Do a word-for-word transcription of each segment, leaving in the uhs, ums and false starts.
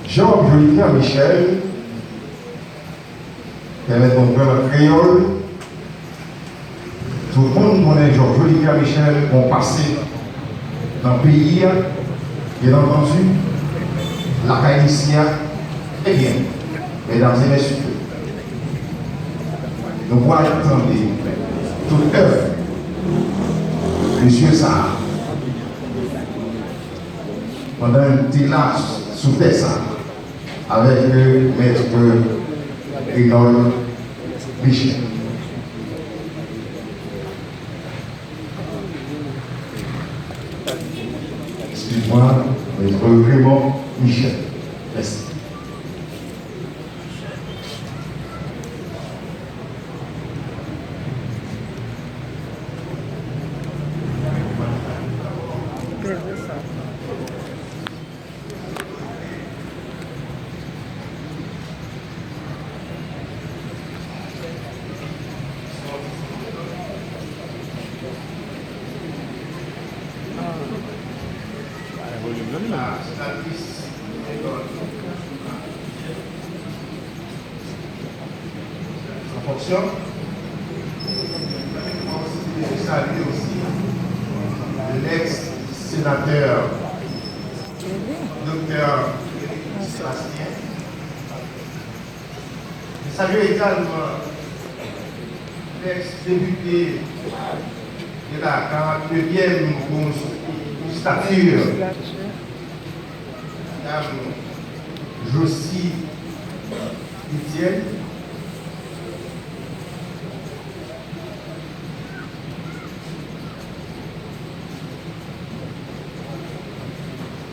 Job Jolicoeur Michel, pèmèt mwen pran an kreyòl. Tout moun konnen Job Jolicoeur Michel gon pase nan peyi a, byen antandi, lakay isi a. Ebyen, medam e mesye, nou pral tande tout èv mesye sa a pandan l te la sou tè sa a. Avec euh, Maître Reynold Michel. Excuse-moi, Maître Raymond Michel. Merci. An fonksyon, mwen osi, mwen salye osi lèks senatè Doktè Sébastien. Mwen salye egalman lèks depite de la karant nevyèm lejistlatè, Madam Jocy Etienne.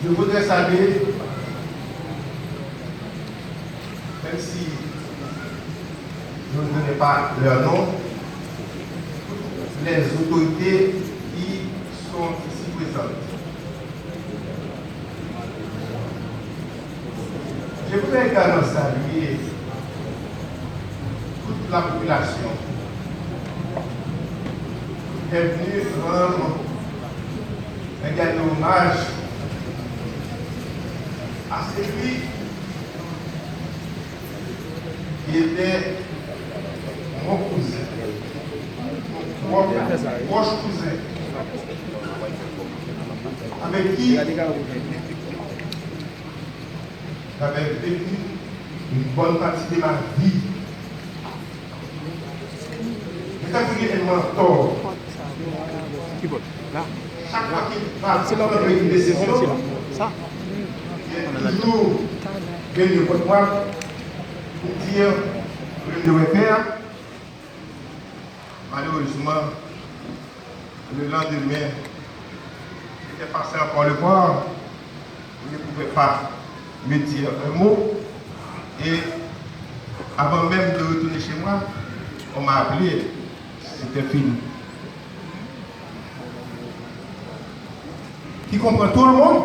Je voudrais saluer, même si je ne connais pas leur nom, toutes les autorités qui sont ici présentes. Je voudrais également saluer toute la population qui est venue rendre un dernier hommage à celui qui était mon cousin, mon propre, proche cousin, avec qui j'avais vécu une bonne partie de ma vie. Mwen tankou yon mantò. Chak fwa ke m pran yon desizyon, mwen toujou vin yo kot mwen pou m di, mwen te wè pè a. Malerezman, le lendemain, j'étais passé encore le voir, je ne pouvais pas me dire un mot. Et avant même de retourner chez moi, on m'a appelé, c'était fini. Qui comprend tout le monde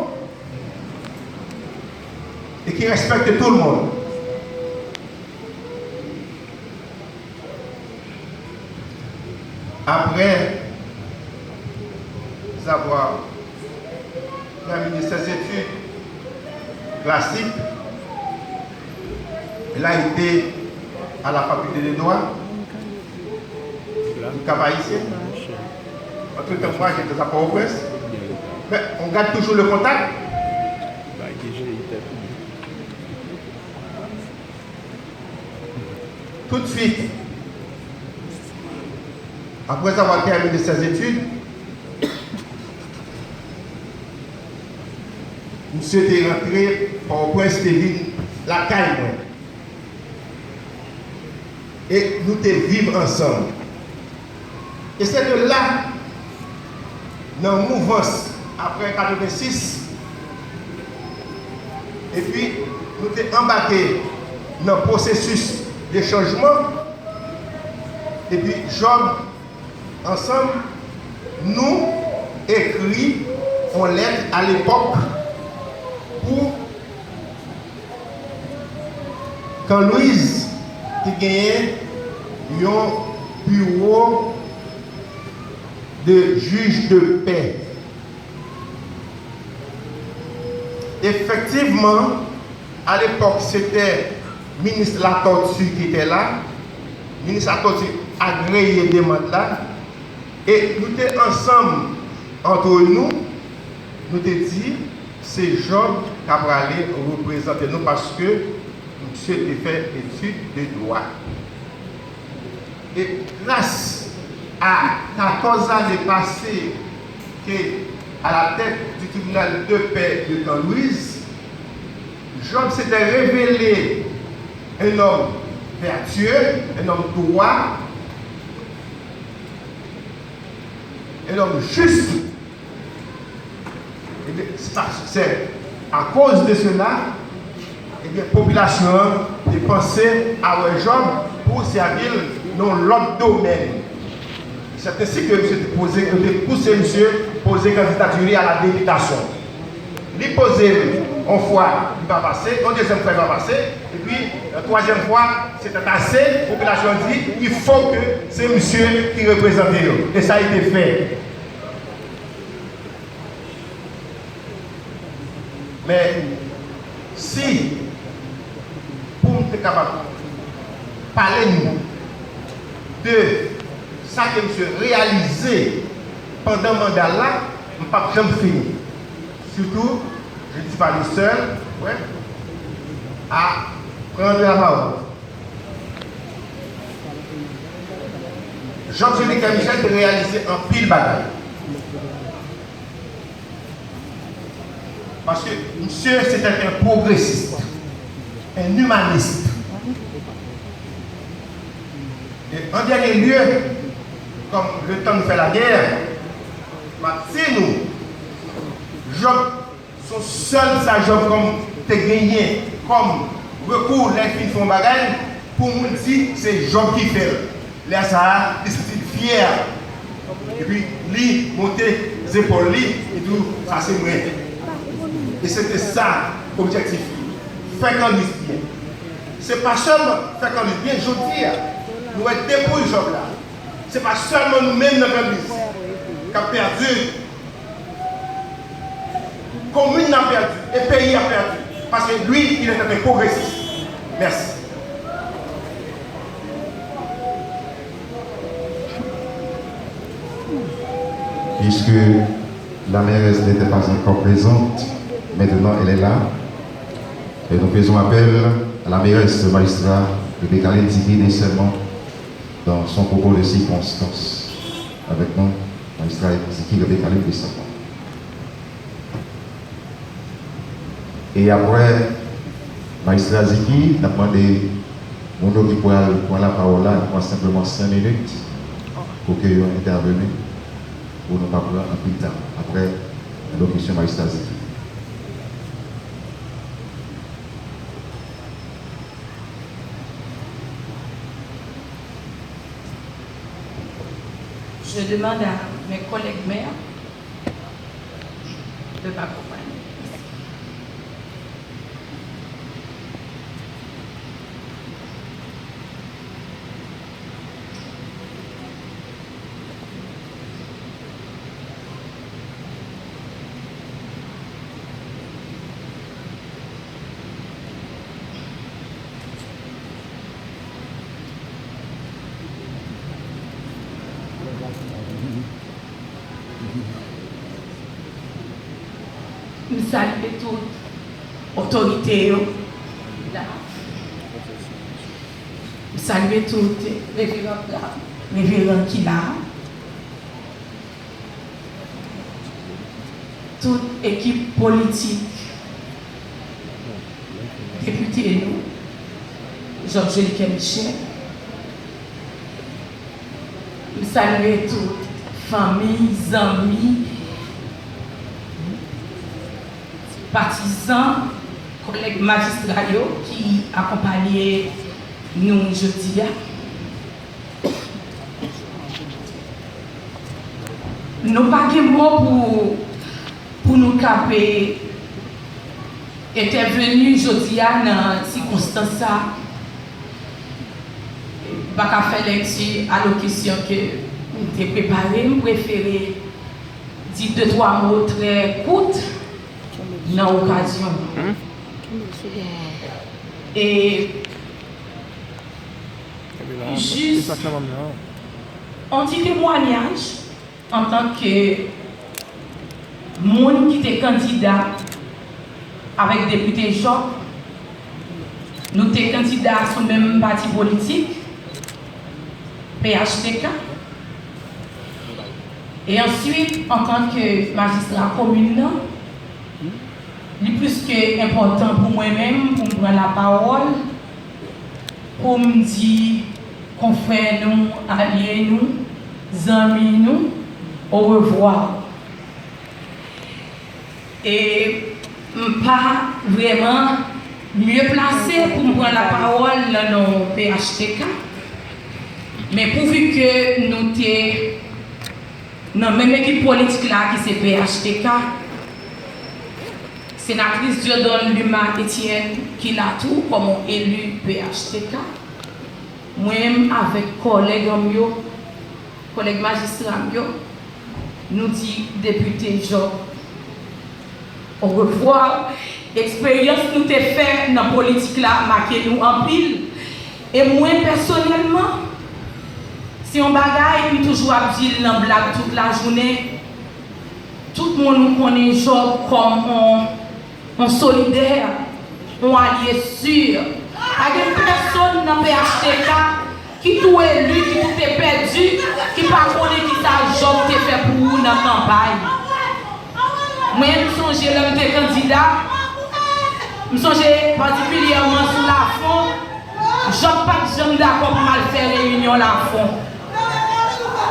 et qui respecte tout le monde. Après avoir terminé ses études classiques, il a été à la faculté de droit, au Cap Haïtien. Entre-temps, moi, j'étais à Port-au-Prince. Mais on garde toujours le contact. Tout de suite, après avoir terminé ses études, misye te rantre Pòtoprens, te vin lakay mwen. E nou te viv ansanm. E se de la, nan mouvans apre katrevensis, epi nou te anbake nan pwosesis de chanjman, epi Job, ansanm, nou ekri yon lèt alepòk pou Kan Lwiz te genyen yon biwo de jij de pè. Efektivman, À l'époque, c'était ministre Latortue qui était là. Ministre Latortue agreye demann la. E nou te ansanm, antre nou, nou te di, se Job k ap prale reprezante nou, paske misye te fè etid de dwa. E gras a katòz ane pase ke à la tête du tribunal de paix de Camp Louise, Job s'était révélé un homme vertueux, un homme droit, un homme juste. Ebyen, se pa, se akoz de sela, ebyen, popilasyon an te panse a wè Jòb pou sèvi l nan lòt domèn. Se ensi ke misye te poze, yo te pouse misye poze kandidati li a la depitasyon. Li poze l yon fwa, li pa pase, yon dezyèm fwa, li pa pase, epi, yon twazyèm fwa, se te ase, popilasyon an di, il faut que se misye ki reprezante yo. E sa a été fait. Men, si pou m te kapab pale nou de sa ke misye reyalize pandan manda l la, m p ap janm fini. Surtout, je dis pas le seul, ouais, à prendre la parole. Jean Philippe Michel te reyalize anpil bagay. Paske misye se te yon pwogresis, yon imanis. E an dènye lye, kòm le tan nou fè lagè, m ap di nou, Jòb, se sèl sa Jòb kòm te genyen kòm rekou lè l fin fè yon bagay, pou moun di se Jòb ki fè l. Lè sa a, li santi l fyè. Epi li monte zepòl li, li di w, sa se mwen. E se te sa objektif li. Fè Kanlis byen. Se pa sèlman fè Kanlis byen, jodi a, nou wè depouy Jòb la. Se pa sèlman nou menm nan Kanlis k ap pèdi. Komin nan pèdi, e peyi a pèdi. Paske lui, il est un progressiste. Merci. Puisque la mairesse n'était pas encore présente, maintenant elle est là. Et nous faisons appel à la mairesse, magistrat Rebecca Lindiki, de serment dans son propos de circonstance. Avec nous, magistrat Lindiki, Rebecca Lindiki, de serment. E apre Majistra Ziki, n ap mande moun yo ki pral pran lapawòl la, nou pran senpleman senk minit pou ke yo entèveni, pou nou pa pran anpil tan. Apre alokisyon Majistra Ziki. Je demande à mes collègues maires de m'accompagner. M salye tout otorite yo ki la. M salye tout reveran, reveran ki la. Tout ekip politik, depite nou, Georges Jolicoeur Michel. M salye tout fanmi, zanmi, patizan, kòlèg majistra yo ki akonpaye nou jodi a. Nou pa gen mo pou, pou nou kape entèveni jodi a nan sikonstans sa. M pa ka fè lekti alokisyon ke m te prepare. M prefere di de twa mo trè kout nan okazyon an. E jis yon ti temwayaj antanke moun ki te kandida avèk depite Job. Nou te kandida sou menm pati politik, P H T K. E answit, antanke majistra komin nan, li plis ke enpòtan pou mwen menm pou m pran lapawòl, pou m di konfrè nou, alye nou, zanmi nou, orevwa. E m pa vrèman mye plase pou m pran lapawòl nan non P H T K, men pouvi ke nou te nan menm ekip politik la ki se P H T K, senatris Dieudonne Luma Etienne ki la tou kòm yon eli P H T K, mwen menm avèk kòlèg an m yo, kòlèg majistra m yo, nou di depite Job orevwa. Eksperyans nou te fè nan politik la make nou anpil. E mwen pèsonèlman, se yon bagay m toujou ap di l nan blag tout lajounen. Tout moun ou konnen Job kòm yon yon solidè, yon alye si. Pa gen pèsonn nan P H T K ki tou eli, ki tou te pèdi, ki pa konnen kisa Job te fè pou ou nan kanpay. Mwen, m sonje lè m te kandida, m sonje patikilyèman sou Lafon, Job pa t janm dakò pou m al fè reyinyon Lafon.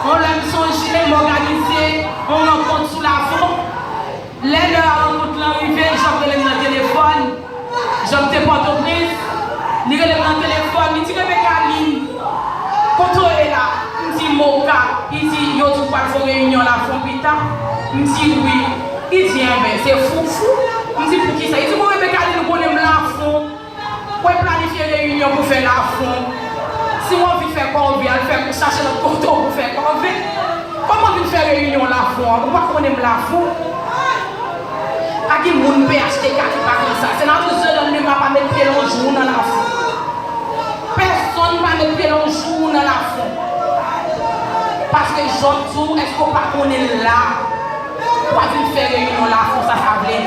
Yon lè m sonje m òganize yon rankont sou Lafon. Lè lè rankont lan rive, Job rele m nan telefòn. Job te Pòtoprens. Li rele m nan telefòn, li di, "Rebecaline, kote w ye la?" M di, "M Oka." Li di, "Yo di w pral fè yon reyinyon Lafon pita." M di, "Wi." Li di, "Enben, se foufou." M di, "Poukisa?" Li di, "Bon, Rebecaline, ou konnen m Lafon." Mwen planifye reyinyon pou fè Lafon. Si w anvi fè kòve, al fè, chache lòt kote w pou fè kòve. Kòman w vin fè reyinyon Lafon an? Ou pa konnen m Lafon? Pa gen moun P H T K ki pa konn sa. Senatris Dieudonne Luma pa met pye l yon jou nan Lafon. Pèsonn pa met pye l yon jou nan Lafon. Paske jan m di w, èske w pa konnen l la? Ou pa vin fè reyinyon Lafon, sa sa vle di?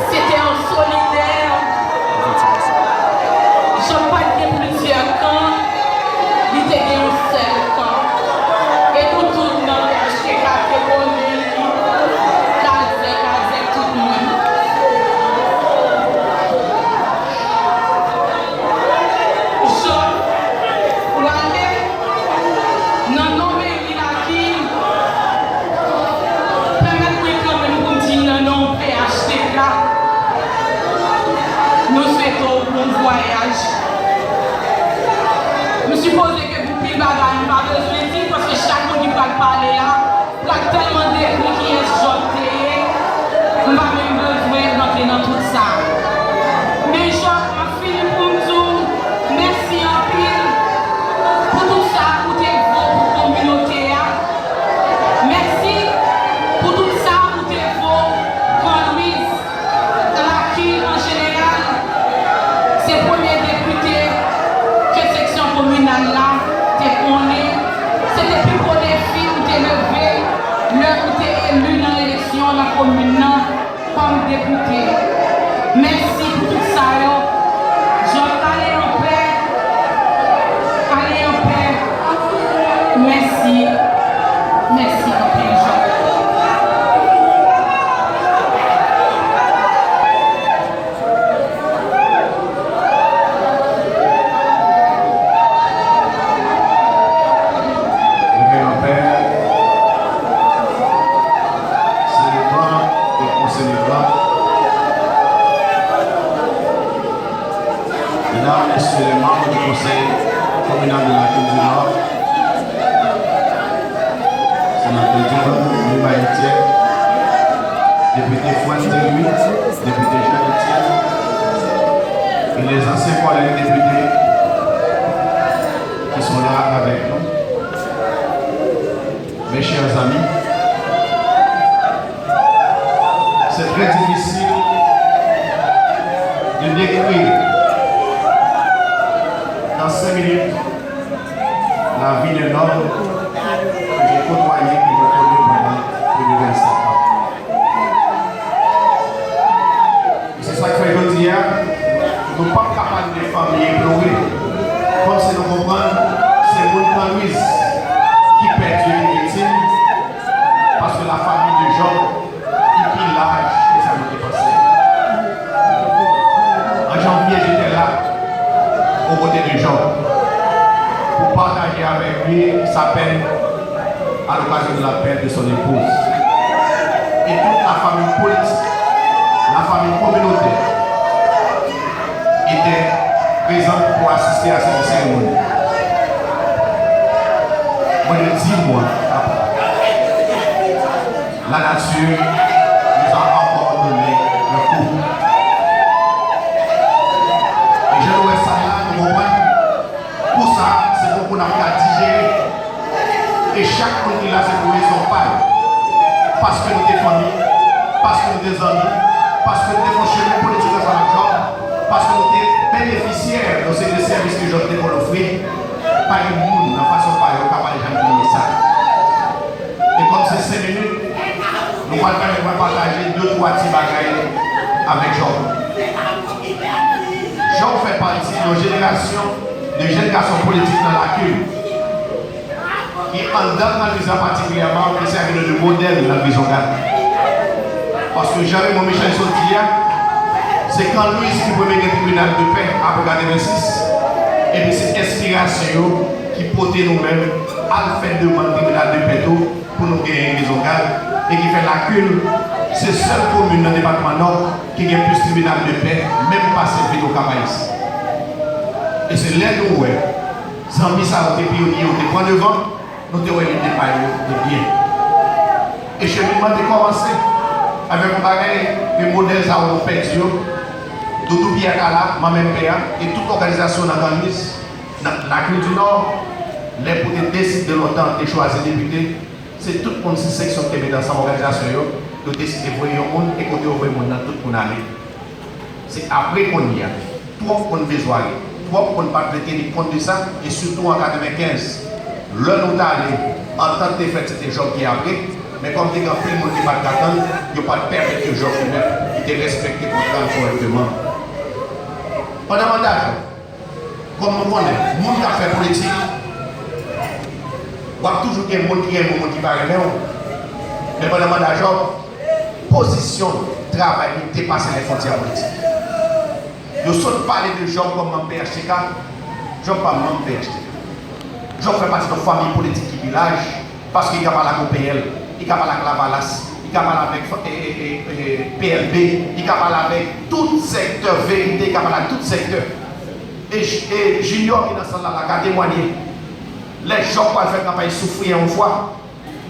Se te yon solidè. Job pa t gen plizyè kan, li te gen yon sèl kan. E nou tout nan P H T K te konnen li, kazèk, kazèk tout moun. Job prale nan non meri Lakil. Pèmèt mwen kanmenm pou m di nan non P H T K, nou swete w bon vwayaj. M sipoze ke pou pil bagay, m pa bezwen di, paske chak moun ki pral pale a, pral tèlman dekri kiyès Job te ye, m pa menm bezwen rantre nan tout sa. Men Job, m ap fini pou m di w mèsi anpil pou tout sa ou te vo pou kominote a. Mèsi pou tout sa ou te vo Gran Lwiz. Lakil an jeneral, se premye depite ke seksyon kominal la te konnen. Se te pi gwo defi ou te leve lè ou te eli nan eleksyon nan komin nan kòm depite. Mèsi pou tout sa yo. Job, ale anpè. Ale anpè. Mèsi. Mèsi anpil, Job. Leve anpè. Selebrant et co-célébrant. Mesdames, Messieurs les membres du Conseil communal de la Ville du Nord, Sénateur Dieudonne Luma Etienne, député Fuente Louis, député Jean Etienne, et les anciens collègues députés qui sont là avec nous. Mes chers amis, La vie d'un homme que j'ai côtoyé, que je connais pendant plus de vingt-cinq ans. E se sa k fè jodi a, nou p ap ka pale de fanmi e plore. Kòmsi nou konprann, se moun Kanlwiz ki pèdi, ki viktim, paske la famille de Job li pi laj ke sa nou te panse. En janvier, j'étais là, aux côtés de Job, pour partager avec lui sa peine à l'occasion de la perte de son épouse. Et toute la famille politique, la famille communautaire était présente pour assister à cette cérémonie. Moins de dix mois après, la nature nous a encore donné un coup. E jan nou wè sa la, nou konprann kou sa, se poko n ap ka dijere. E chak moun ki la, se pou rezon pa yo. Paske nou te fanmi, paske nou te zanmi, paske nou te fè yon chemen politik ansanm ak Job, paske nou te benefisyè de seri de sèvis ke Job te konn ofri, pa gen moun nan fason pa yo k ap al janm bliye sa. E kòm se senk minit, nou pral pèmèt mwen pataje de twa ti bagay avèk Job. Job fè pati yon jenerasyon de jèn gason politik nan Lakil ki anndan Kanlwiz la patikilyèman, ki sèvi nou de modèl nan Grizongal. Paske jan Raymond Michel sot di a, se Kanlwiz ki premye gen tribinal de pè apre katrevensis, epi se enspirasyon yo ki pote nou menm al fè demann tribinal de pè tou pou nou genyen Grizongal, e ki fè Lakil se sèl komin nan depatman Nò ki gen plis tribinal de pè, menm pase vil Okap Ayisyen. E se lè nou wè zanmi sa yo te pyonye, yo te pran devan, nou te wè lide pa yo te byen. E cheminman te kòmanse avèk yon bagay ke modèl sa yo nou pèdi yo. Doudou Pyè Kala, manm M P a, e tout òganizasyon nan Kanlwiz, nan Lakil di Nò, lè pou te deside lontan te chwazi depite, se tout moun sis seksyon ki te met ansanm òganizasyon yo, yo deside voye yon moun, e kote yo voye moun nan, tout moun ale. Se apre kounye a, twòp moun vle sware, twòp moun pa t vle teni kont de sa, e sitou an katrevenkenz, lè nou t ale, antant te fèt, se te Job ki apre, men kòm te gen anpil moun ki pa t ka tann, yo pa t pèmèt ke Job li menm, li te respekte kontra l kòrèkteman. Pandan manda Job, kòm nou konnen, moun k ap fè politik, w ap toujou gen moun ki renmen w, moun ki pa renmen w. Men pandan manda Job, pozisyon travay li depase lè fwontyè politik. Yo sot pale de Job kòm manm P H T K. Job pa manm P H T K. Job fè pati de yon fanmi politik ki pi laj, paske li ka pale ak O P L, li ka pale ak Lavalas, li ka pale avèk, e, e, e, e, P L B, li ka pale avèk tout sektè Verite, li ka pale ak tout sektè. E, e Junior ki nan sal la, la ka temwanye. Lè Job pral fè kanpay sou Fryè yon fwa,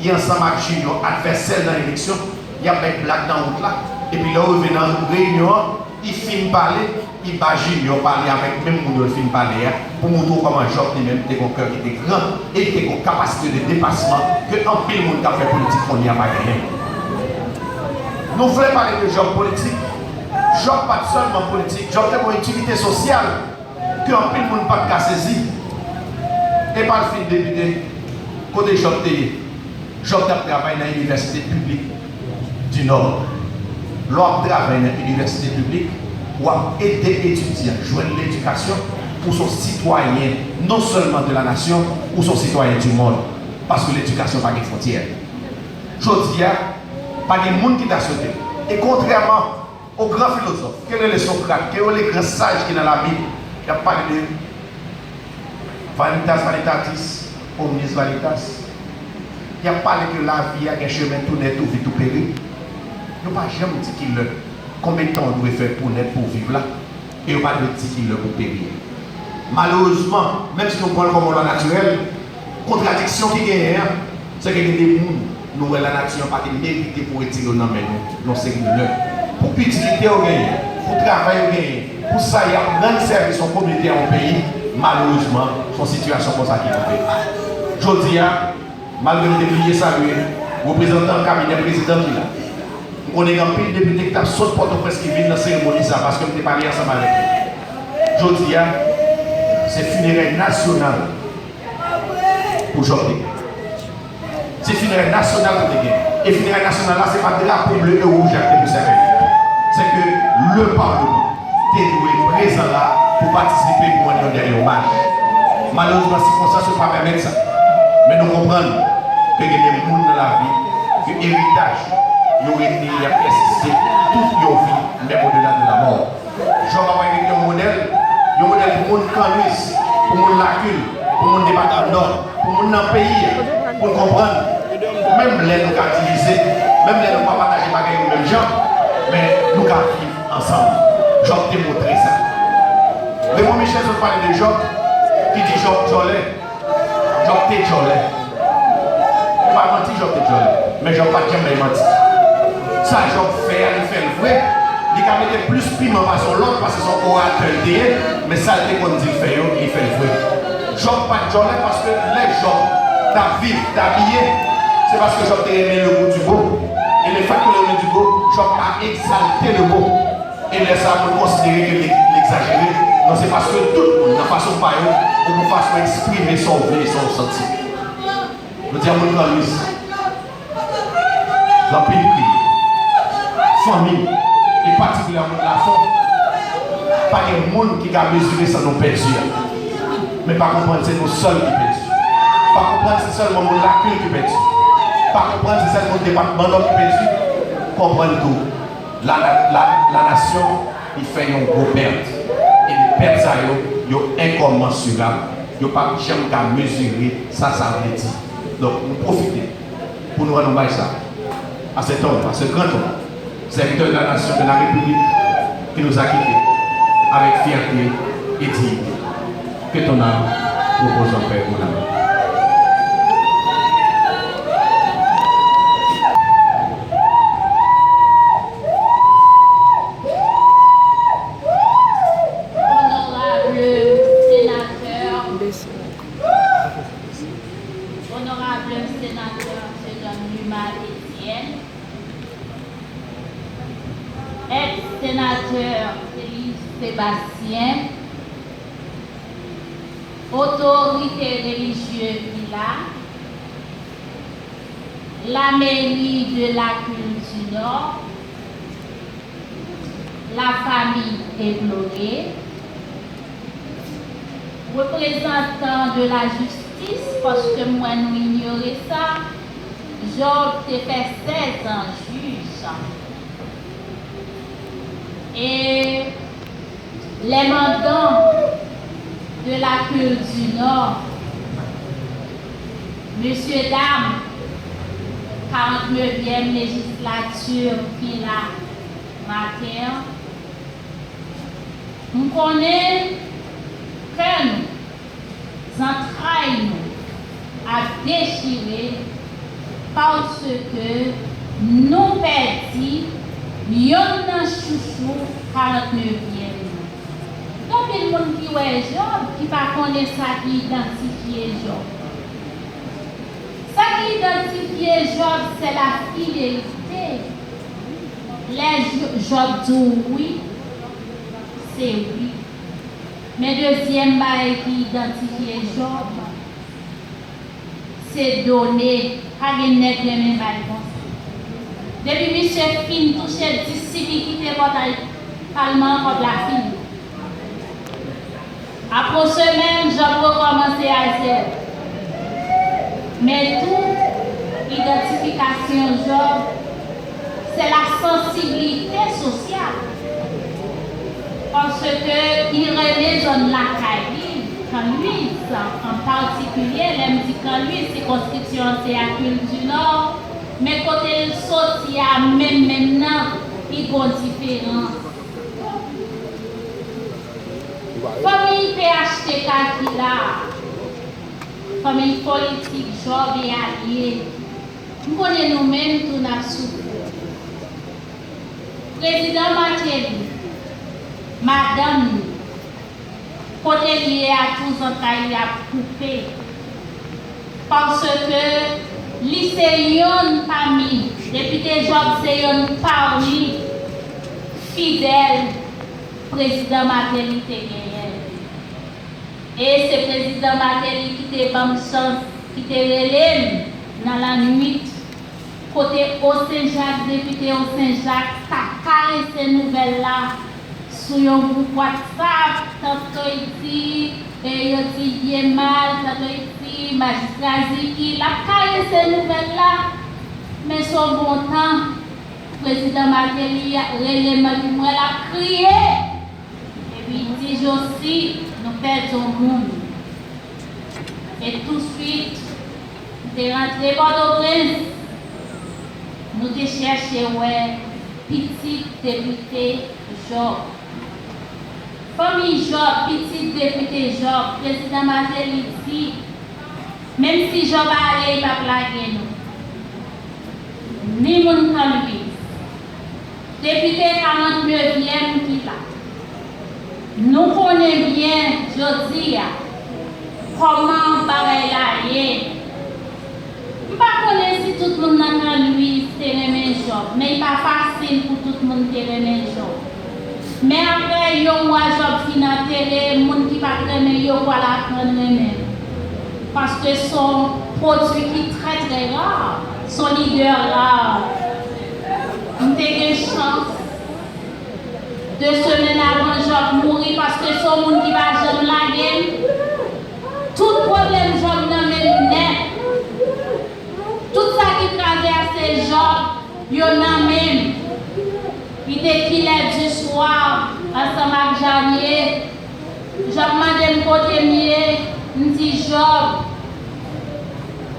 li ansanm ak Junior, advèsè l nan eleksyon, y ap bay blag nan wout la, epi lè yo rive nan reyinyon an, li fin pale, li ba Junior pale avèk menm moun yo l fin pale a, pou montre w kòman Job li menm te gen yon kè ki te gran, e li te gen yon kapasite de depasman ke anpil moun k ap fè politik kounye a pa genyen. Nou vle pale de Job politik. Job pa t sèlman politik, Job te gen yon itilite sosyal ke anpil moun pa t ka sezi. E pa l fin depite, kote Job te ye? Job t ap travay nan inivèsite piblik di Nò. Lè w ap travay nan inivèsite piblik, w ap ede etidyan jwenn ledikasyon, ou se yon sitwayen non sèlman de la nasyon, ou se yon sitwayen di mond. Paske ledikasyon pa gen fwontyè. Jodi a, pa gen moun ki ta swete. E kontrèman o gran filozòf, ke yo rele Sokrat, ke yo rele gran saj ki nan Labib, y ap pale de vanitas vanitatis, omnis vanitas. Y ap pale ke lavi a gen chemen tou nèt, tou vit, tou peri. Yo pa janm di ki lè, konbyen tan w dwe fè pou nèt, pou w viv la, e yo pa dwe di ki lè pou peri. Malerezman, menm si nou pran l kòm yon lwa natirèl, kontradiksyon ki genyen an, se ke gen de moun, nou wè lanati an pa te merite pou retire yo nan men nou, nan seri de lè. Pou itilite yo genyen, pou travay yo genyen, pou sa y ap rann sèvis yon kominote, a yon peyi, malerezman, se yon sitiyasyon konsa ki rive. Jodi a, malgre m te bliye salye reprezantan kabinè prezidan ki la, m konnen gen anpil depite ki t ap sot Pòtoprens ki vin nan seremoni sa, paske m te pale ansanm avèk yo. Jodi a, se finerèy nasyonal Pou Jòb te gen. Se finerè nasyonal pou te gen. E finerè nasyonal la, se pa drapo ble e wouj la ki te pou sèvi. Se ke le Parlement te dwe prezan la pou patisipe pou rann yon dènye omaj. Malerezman, sikonstans yo pa pèmèt sa. Men nou konprann ke gen de moun nan lavi, ke eritaj yo rete, y ap pèsiste tout yon vi, menm odela de la mò. Jòb ap rete yon modèl, yon modèl pou moun Kanlis, pou moun Lakil, pou moun depatman Nò, pou moun nan peyi a, pou n konprann, menm lè nou ka divize, menm lè nou pa pataje bagay yo menm jan, men nou ka viv ansanm. Jòb te montre sa. Raymond Michel sot pale de Jòb, ki di Jòb djòlè. Jòb te djòlè. E pa manti Jòb te djòlè. Men Jòb pa t janm bay manti. Sa Jòb fè a, li fè l vre. Li ka mete plis piman pase yon lòt, paske se yon oratè l te ye, men sa l te konn di l fè yo, li fè l vre. Jòb pa t djòlè paske lè Jòb t ap viv, t abiye, se paske Jòb te renmen le goût du beau. E le fèt ke l renmen du beau, Jòb pa egzalte le beau. E lè sa a, pou l konsidere ke l, l egzajere, non, se paske tout moun, nan fason pa yo, ou pou fason eksprime sa w vle, sa w santi. Jodi a, moun Kanlis, gen anpil kriye. Fanmi, e patikilyèman moun Lafon, pa gen moun ki ka mezire sa nou pèdi a. Men pa konprann se nou sèl ki pèdi. Pa konprann se sèlman moun Lakil ki pèdi. Pa konprann se sèl moun depatman Nò ki pèdi. Konprann tou, la, la, la, lanasyon, li fè yon gwo pèt. E pèt sa yo, yo enkòmansirab. Yo p ap janm ka mezire sa sa vle di. Donk, nou pwofite pou nou rann omaj sa a se tonm, a se gran tonm, serviteur de la nation, de la République, qui nous a quittés avec fierté et dignité. Que ton âme repose en paix, mon ami. Onorab senatè, Onorab senatè Sedonne Luma Etienne, ex senatè Félix Sébastien, otorite relijye ki la, la mairie de Lakil du Nord, la famille déplorée, reprezantan de la jistis, paske m wè nou inyore sa, Jòb te fè sèz an jij. E les mandants de Lakil du Nord, mesye dam karannnevyèm lejislati ki la maten an, m konnen kè nou, zantray nou ap dechire paske nou pèdi yonn nan chouchou karannnevyèm nou. Gen anpil moun ki wè Jòb ki pa konnen sa ki idantifye Jòb. Sa ki idantifye Jòb, se la fidelite. Lè Jòb di w wi, se wi. Men dezyèm bagay ki idantifye Jòb, se done. Pa gen nèg renmen bay konsa. Depi misye fin touche dis sik, li kite pòtay palman an, kòb la fini. Apre yon semèn, Jòb rekòmanse a zewo. Men tou, idantifikasyon Jòb, se la sansiblite sosyal. Paske li renmen zòn lakay li, Kanlis, an patikilye, lè m di Kanlis, sikonskripsyon an se Lakil du Nord, men kote l soti a, menm, menm nan, li gon diferans. Fanmi P H T K ki la, fanmi politik Jòb e alye, m konnen nou menm tou n ap soufri. Prezidan Martelly, madanm li, kote l ye a tou zantray li ap koupe. Paske li se yonn pami, depite Jòb se yonn pami fidèl prezidan Martelly te genyen. E se prezidan Martelly ki te ban m chans ki te rele m nan lannwit, kote Osenjak, depite Osenjak, t ap karese nouvèl la sou yon gwoup WhatsApp, tanto y di, e yo di byen mal, tanto y di majistra Ziki, l ap karese nouvèl la. Men sou bon tan, prezidan Martelly rele m, epi m wè l ap kriye. Epi di Josi, nou pèdi yon moun. E touswit, m te rantre Pòtoprens, nou te chèche wè pitit depite Job. Fanmi Job, pitit depite Job, prezidan Martelly di, menm si Job ale, li p ap lage nou. Ni moun Kan Lwiz. Depite karant nevyèm ki la. Nou konnen byen jodi a kòman bagay la ye. M pa konnen si tout moun nan Kan Lwiz te renmen Job, men li pa fasil pou tout moun te renmen Job. Men apre yon mwa Job fin antere, moun ki pa t renmen yo pral aprann renmen l. Paske se yon pwodui ki trè, trè ra. Se yon lidè ra. M te gen chans de semèn avan Job mouri, paske se yon moun ki pa janm lage m. Tout pwoblèm Job nan men m nèt. Tout sa ki travèse Job, yo nan men m. Li te kilè di swa ansanm ak Janie. Job mande m kote m ye, m di Job,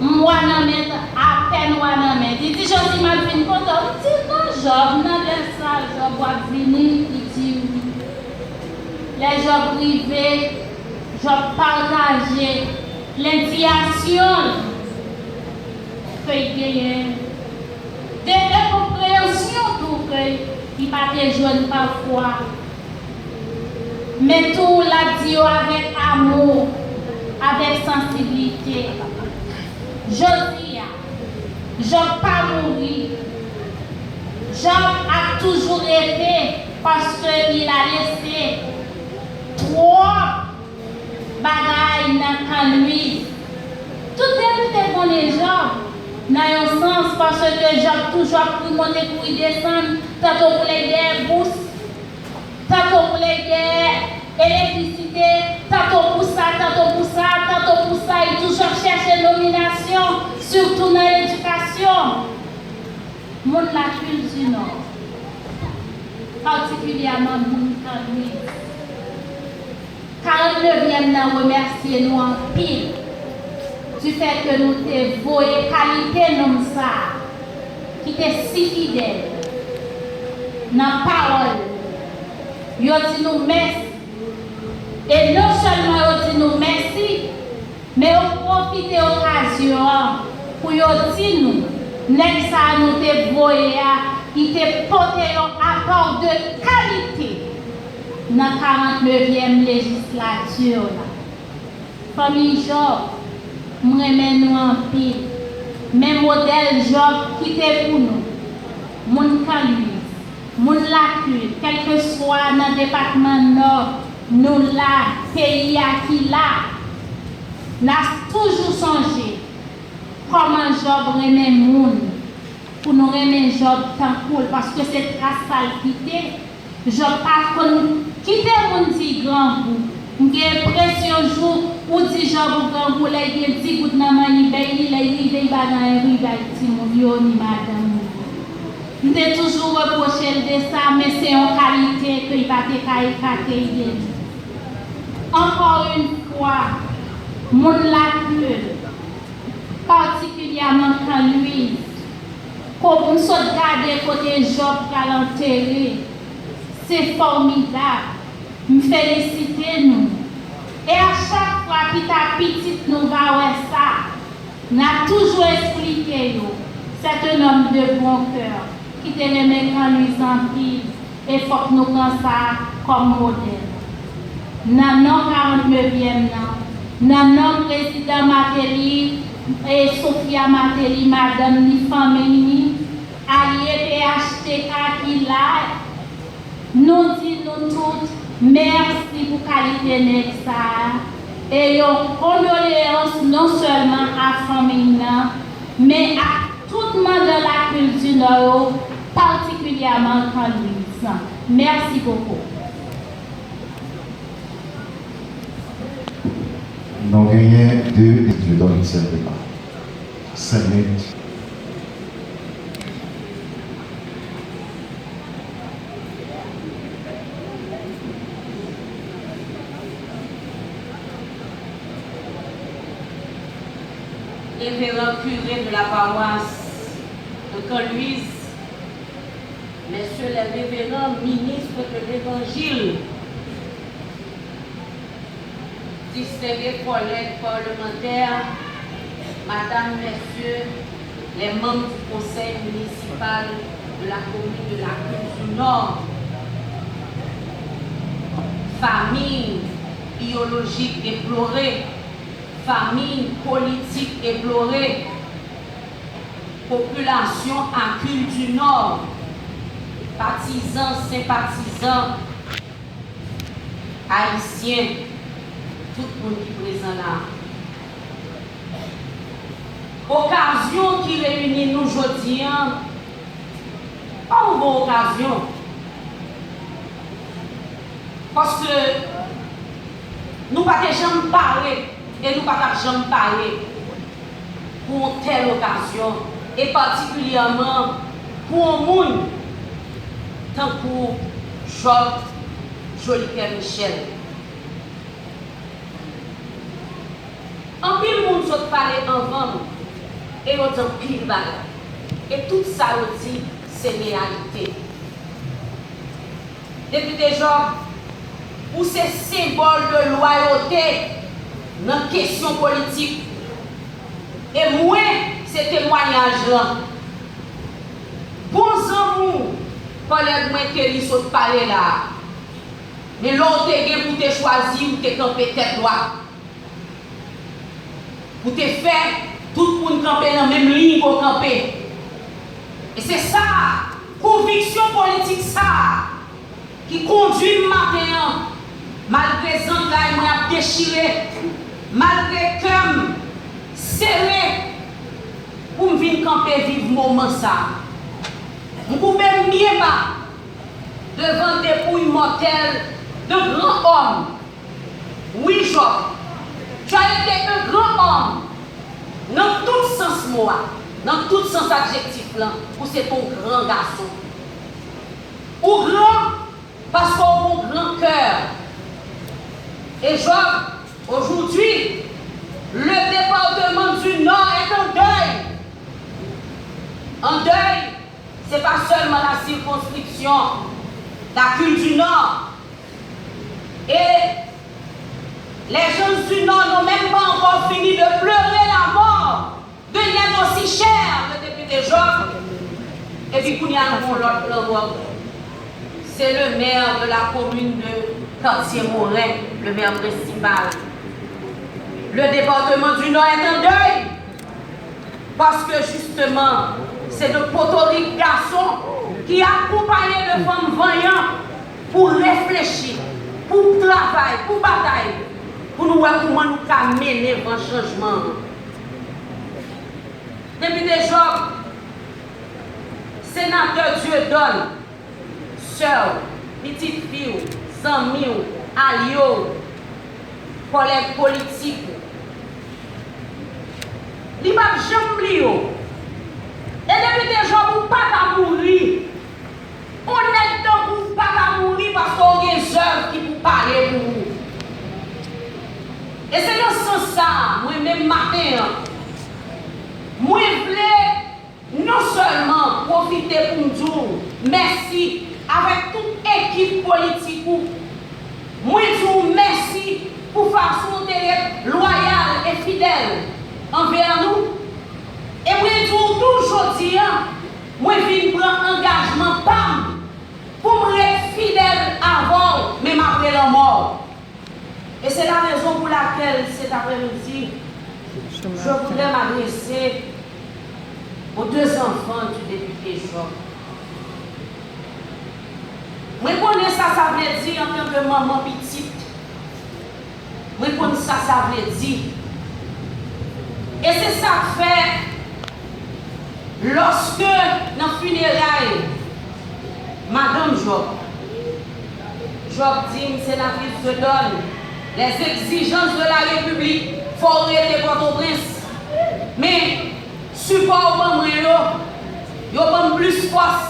m wa nan men, apèn wa nan men. Li di, Josi, m ap vin kote w. M di, non, Job, nan lè sa, Job, w ap vini? Li di, wi. Lè Job rive, Job pataje lendiyasyon l ke l genyen, de enkonpreyansyon tou ke li pa te jwenn pafwa. Men tou, l ap di yo avèk amou, avèk sansiblite. Jodi a, Job pa mouri. Job ap toujou rete paske il a lese twòp bagay nan Kan Lwiz. Tout depite konnen Job, nan yon sans, paske Job toujou ap kouri monte, kouri desann, tanto pou l dèyè bous, tanto pou l dèyè elektrisite, tanto pou sa, tanto pou sa, tanto pou sa, li toujou ap chèche nominasyon, sitou nan edikasyon. Moun Lakil di Nò, patikilyèman moun Kan Lwiz. Karant nevyèm nan remèsye nou anpil difèt ke nou te voye kalite nonm sa a, ki te si fidèl nan pawòl li. Yo di nou mèsi. E non sèlman yo di nou mèsi, men yo pwofite okazyon an pou yo di nou, nèg sa a nou te voye a, li te pote yon apò de kalite nan karant nevyèm lejislati la. Fanmi Job, m renmen nou anpil, men modèl Job kite pou nou, moun Kan Lwiz, moun Lakil, kèlkeswa nan depatman Nò nou la, peyi a ki la, n a toujou sonje kòman Job renmen moun, pou nou renmen Job tankou l, paske se tras sa l kite. Job pa konn kite moun di grangou. M gen enpresyon jou ou di Job ou grangou, lè l gen di goud nan manyen bèy li, lè l rive, li pa gen anyen pou li bay timoun yo ni madanm li. M te toujou repwoche l de sa, men se yon kalite ke li pa te ka ekate de li. Encore une fois, moun Lakil, patikilyèman Kan Lwiz, ko-, m sot gade kote Job pral antere. Se fòmidab. M felisite nou. E a chak fwa pita pitit nou va wè sa, n a toujou esplike yo, c'est un homme de bon cœur, ki te renmen Kan Lwiz anpil, e fòk nou pran sa kòm modèl. Nan non karant nevyèm nan, nan non prezidan Martelly e Sophia Martelly, madanm ni fanmi ni, alye P H T K ki la, nou di nou tout mèsi pou kalite nèg sa a. E yon kondoleyans non sèlman a fanmiy nan, men ak tout mandan Lakil di Nò yo, patikilyèman Kan Lwiz. Mèsi bokou. Nou genyen de etidyan sèlman. Senk minit. Révérend curé de la paroisse de Kan Lwiz, Messieurs les révérends ministres de l'Évangile, distingués collègues parlementaires, Madame, Messieurs les membres du conseil municipal de la commune de Lakil di Nò, famille biologique déplorée, famille politique déplorée, population Lakil di Nò, patizan, senpatizan, Ayisyen, tout moun ki prezan la. Okazyon ki reyini nou jodi a, pa yon bon okazyon. Paske nou pa te janm pare e nou pa t ap janm pare pou yon tèl okazyon, e patikilyèman pou yon moun tankou Job Jolicoeur Michel. Anpil moun sot pale anvan m e yo di anpil bagay. E tout sa yo di se reyalite. Depite Job, ou se senbòl de lwayote nan kesyon politik. E mwen, se temwayaj lan. Bon zanmi w, kòlèg mwen Kelly sot pale la a. Men lè w te gen pou w te chwazi, ou te kanpe tèt dwat. Ou te fè tout moun kanpe nan menm liy ke w kanpe. E se sa, konviksyon politik sa a ki kondui m maten an, malgre zantray mwen ap dechire, malgre kè m sere pou m vin kanpe viv moman sa a. M koube m byen ba devan depouy mòtèl de gran òm. Wi, Job, tu as été un grand homme nan tout sans mo a, nan tout sans adjektif lan, ou se te yon gran gason. Ou gran paske w gen yon gran kè. E Job, aujourd'hui, le département du Nord est en deuil. En deuil, se pa sèlman la circonscription Lakil di Nò. Et les gens du Nord n'ont même pas encore fini de pleurer la mort d'un être aussi cher, le député Job. Epi kounye a nou gen yon lòt lanmò. C'est le maire de la commune de Cartier-Morin, le maire principal. Le département du Nord est en deuil. Paske jisteman, se de potorik gason ki akonpaye de fanm vanyan pou reflechi, pou travay, pou batay, pou nou wè kouman nou ka mennen van chanjman an. Depite Job, senatè Dieudonne, sè w, pitit fi w, zanmi w, alye w, kòlèg politik ou. Li p ap janm bliye w. E depite Job, ou pa ka mouri. On nèg tankou w pa ka mouri paske w gen zèv ki pou pale pou ou. E se nan sans sa a, mwen menm maten an, mwen vle non sèlman pwofite pou m di w mèsi avèk tout ekip politik ou. Mwen di w mèsi pou fason w te ret lwayal e fidèl anvè nou. E mwen di w tou jodi a, mwen vin pran angajman pa m pou m ret fidèl avè w, menm apre lanmò w. Et c'est la raison pour laquelle cet après-midi, je voudrais m'adresser aux deux enfants du député Job. Mwen konnen sa sa vle di antanke manman pitit. Mwen konn sa sa vle di. E se sa k fè, lòske nan fineray madanm Job, Job di m, Senatris Dieudonne, les exigences de la République, fò w rete Pòtoprens. Men, sipò w ban mwen yo, yo ban m plis fòs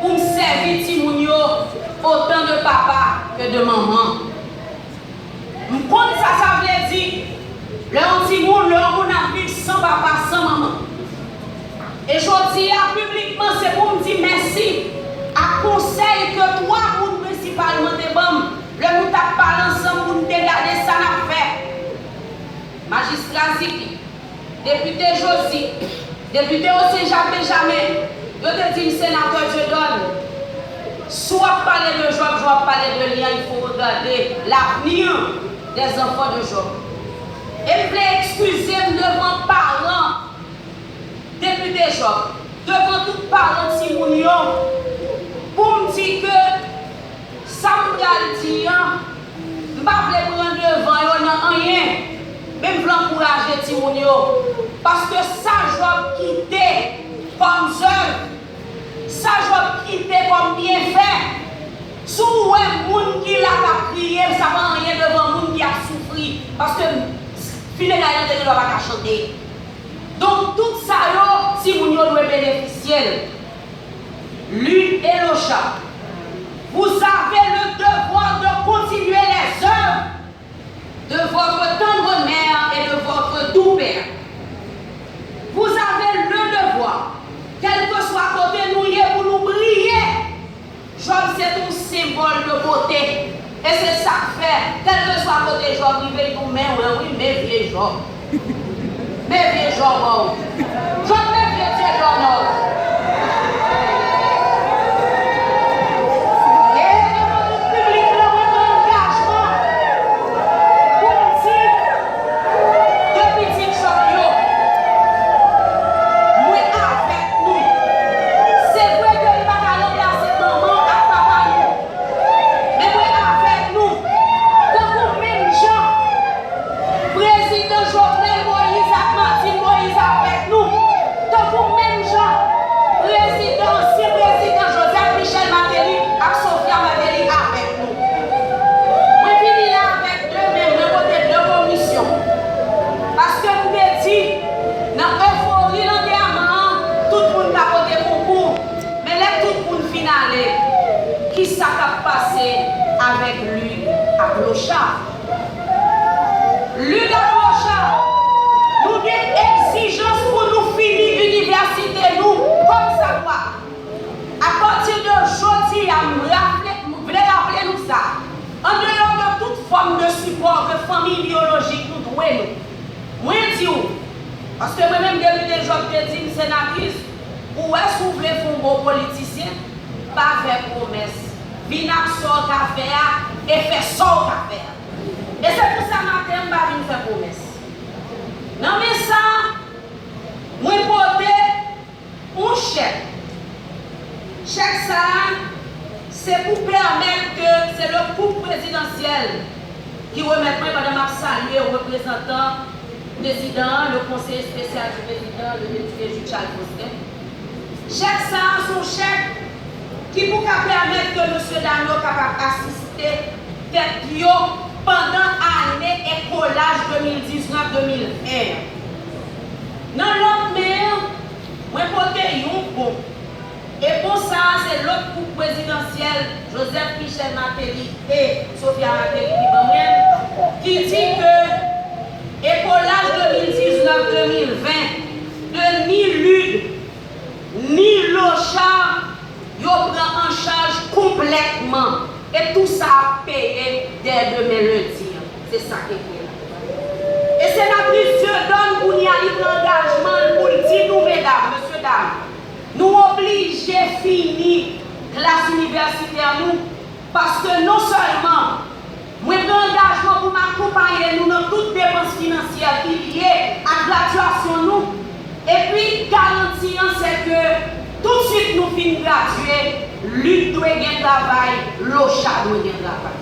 pou m sèvi timoun yo otan de papa ke de manman. M konn sa sa vle di lè yon timoun, lè yon moun ap viv san papa, san manman. E jodi a, piblikman, se pou m di mèsi a konsèy ke twa moun prensipalman te ban m lè nou t ap pale ansanm pou n te gade sa n ap fè. Majistra Ziki, Depite Josi, Depite Osenjak Benjamen, yo te di m, Senatè Dieudonne, si w ap pale de Job, si w ap pale de li an, il faut regarder l'avenir des enfants de Job. E m vle ekskize m devan paran Depite Job, devan tout paran timoun yo, pou m di ke sa m pral di an, m pa vle pran devan yo nan anyen, men m vle ankouraje timoun yo, paske sa Job kite kòm zèv, sa Job kite kòm byenfè, si w wè moun ki la k ap kriye, sa pa anyen devan moun ki ap soufri, paske fineray lan te gen dwa pa ka chante. Donk, tout sa yo, timoun yo dwe benefisye l. Lude et Locha, vous avez le devoir de continuer les œuvres de votre tendre mère et de votre doux père. Vous avez le devoir, kèlkeswa kote nou ye, pou nou briye. Job se t yon senbòl de bote. E se sa k fè, kèlkeswa kote Job rive, li di w, men wè wi, men vye Job. Men vye Job an w. Job, men vye Dieudonne an w. E devan tout piblik lan, mwen pran angajman pou m di, de pitit Job yo, mwen avèk nou. Se vre ke li pa ka ranplase manman ak papa nou, men mwen avèk nou. Tankou menm jan Prezidan Jovenel Moïse ak Martine Moïse avèk nou, tankou menm jan prezidan, ansyen prezidan Joseph Michel Martelly ak Sophia Martelly avèk nou. Mwen vini la avèk de men, mwen pote de komisyon. Paske m te di, nan efori lantèman an, tout moun ka pote konkou. Men lè tout moun fin ale, kisa k ap pase avèk Lude ak Locha? Lude ak Locha, nou gen egzijans pou nou fini inivèsite nou kòmsadwa. Apati de jodi a, m raple, m vle raple nou sa. Andeyò de tout fòm de sipò ke fanmi byolojik nou dwe nou, mwen di w, paske mwen menm, Depite Job te di m, Senatris, ou wè, si w vle fè yon bon politisyen, pa fè pwomès. Vin ak sa w ka fè a e fè sa w ka fè a. E se pou sa maten an m pa vin fè pwomès. Nan men sa, mwen pote yon chèk. Chèk sa a, se pou pèmèt ke se le koup prezidansyèl ki remèt mwen pandan m ap salye reprezantan prezidan an, le konseye espesyal di prezidan, le depite Jude Charles Faustin. Chèk sa a se yon chèk ki pou ka pèmèt ke mesye dam yo kapab asiste fèt yo pandan ane ekolaj de mil diznèf de mil ven an. Nan lòt men an, mwen pote yon bon. E bon sa a, se lòt koup prezidansyèl, Joseph Michel Martelly e Sophia Martelly ki ban mwen l, ki di ke ekolaj de mil diznèf de mil ven, de ni Lude, ni Locha, yo pran an chaj konplètman. E tou sa ap peye dè demen lendi an. Se sa k ekri la. E senatris Dieudonne, kounye a, li pran angajman l pou l di nou, medam, mesye dam, nou oblije fini klas inivèsitè nou, paske non sèlman mwen pran angajman pou m akonpaye nou nan tout depans finansyè ki lye ak gradyasyon nou, epi garanti an se ke toutswit nou fin gradye, Lude dwe gen travay, Locha dwe gen travay.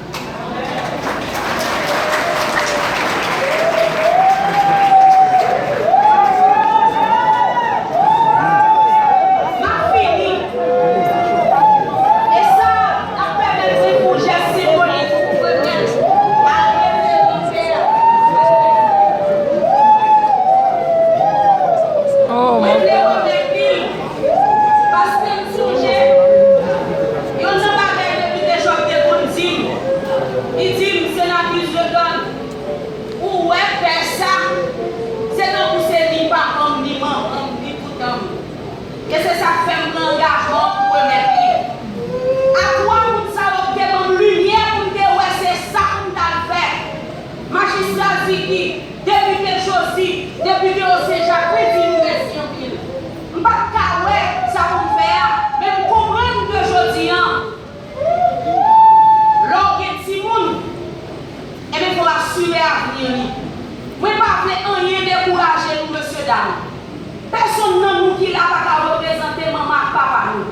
Pèsonn nan nou ki la pa ka reprezante manman ak papa nou.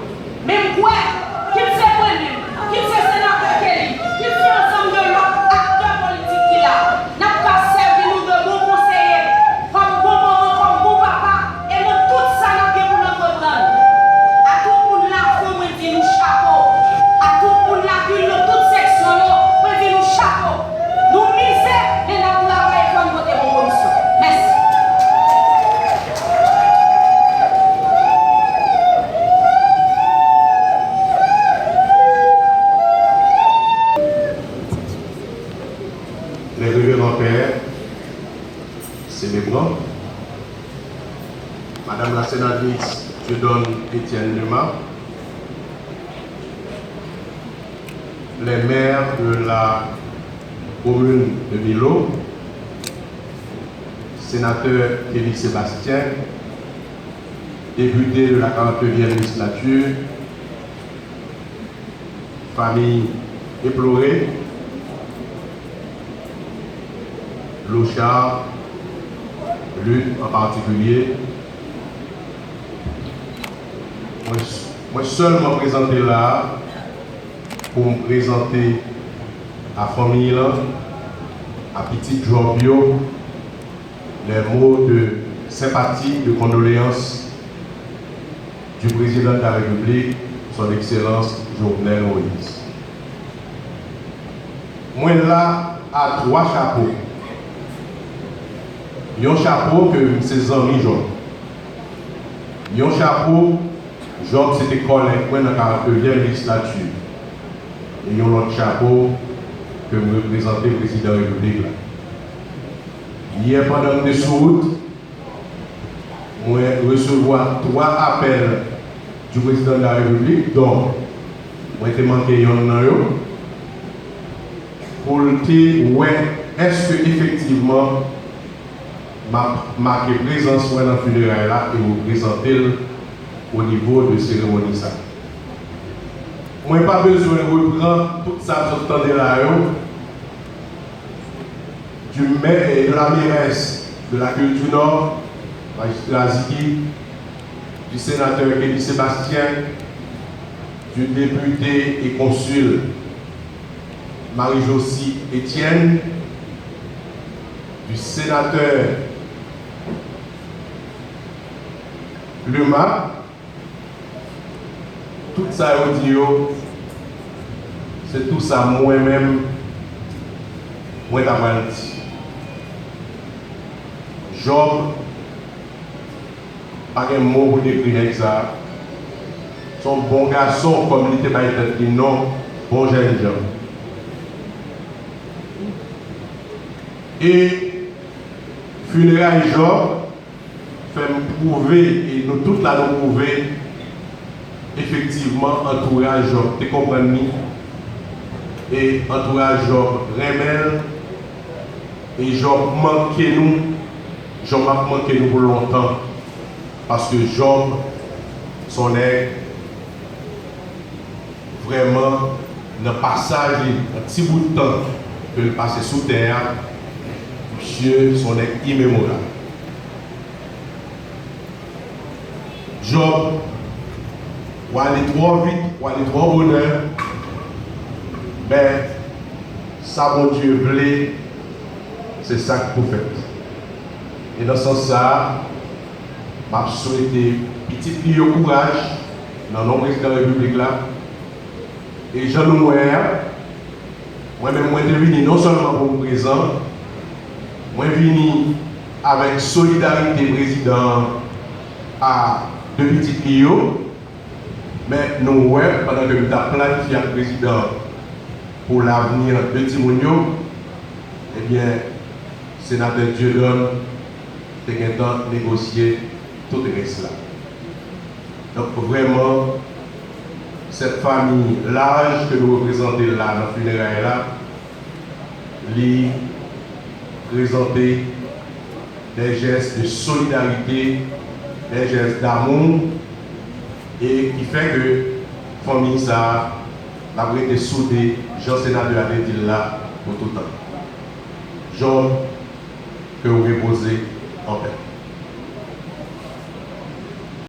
Men m kwè, kit se mwen menm, kit se senatè Kelly, kit se ansanm de lòt aktè politik ki la, n ap ka sèvi nou de bon konseye, kòm bon manman, kòm bon papa, e nan tout sa n ap gen pou n antreprann. A tout moun Lafon, mwen di nou chapo. A tout moun Lakil nan tout seksyon yo, mwen di nou chapo. Nou mize, men n ap travay fò n vote bon komisyon. Mèsi. Les révérends pères célébrants, Madame la sénatrice Dieudonne Etienne Lema, les maires de la commune de Milo, sénateur Kelly Sébastien, député de la quarante-neuvième législature, famille éplorée, Lochard, Lutte en particulier, mwen, mwen sèlman prezante la a pou m prezante a fanmi lan, a pitit Job yo, les mots de sympathie, de condoléances du président de la République, son excellence Jovenel Moïse. Mwen la a twa chapo. Yon chapo ke m se zanmi Job. Yon chapo, Job se te kòlèg mwen nan karant-nevyèm lejislati. E yon lòt chapo ke m reprezante prezidan repiblik la. Yè pandan m te sou wout, mwen resevwa twa apèl du président de la République, donk mwen te manke yonn nan yo, pou l te wè èske efektivman m ap make prezans mwen nan fineray la e reprezante l o nivo de seremoni sa. Mwen pa bezwen repran tout sa m sot tande la yo, du maire et de la mairesse de Lakil du Nord, majistra Ziggy, du sénateur Kelly Sébastien, du député et consul Marie-Josie Etienne, du sénateur Lema, tout sa yo di yo, se tou sa mwen menm, mwen ta pral di. Job, pa gen mo pou dekri nèg sa. Se yon bon gason, kòm li te bay tèt li non, bon jènjan. E fineray Job, fè m pwouve, e nou tout la nou pwouve, efektivman, antouraj Job te konprann li, e antouraj Job renmen l, e Job manke nou, Job ap manke nou pou lontan, paske Job se yon nèg, vrèman, nan pasaj li, nan ti bout tan ke l pase sou tè a, misye se yon nèg imemorab. Job, w ale twò vit, w ale twò bonè, men sa Bondye vle, se sa k pou fèt. E nan sans sa a, m ap swete pitit li yo kouraj, nan non prezidan repiblik la. E jan nou wè a, mwen menm mwen te vini non sèlman pou m prezan, mwen vini avèk solidarite prezidan an a de pitit li yo, men nou wè, pandan ke m t ap planifye ak prezidan an pou lavni de timoun yo, ebyen, senatè Dieudonne te gentan negosye tout rès la. Donk, vrèman, cette famille large ke nou reprezante la nan fineray la, li prezante des gestes de solidarité, des gestes d'amour, e ki fè ke fanmi sa a l ap rete soude, jan senatè a te di l la, pou toutan. Job, ke w repoze an pè.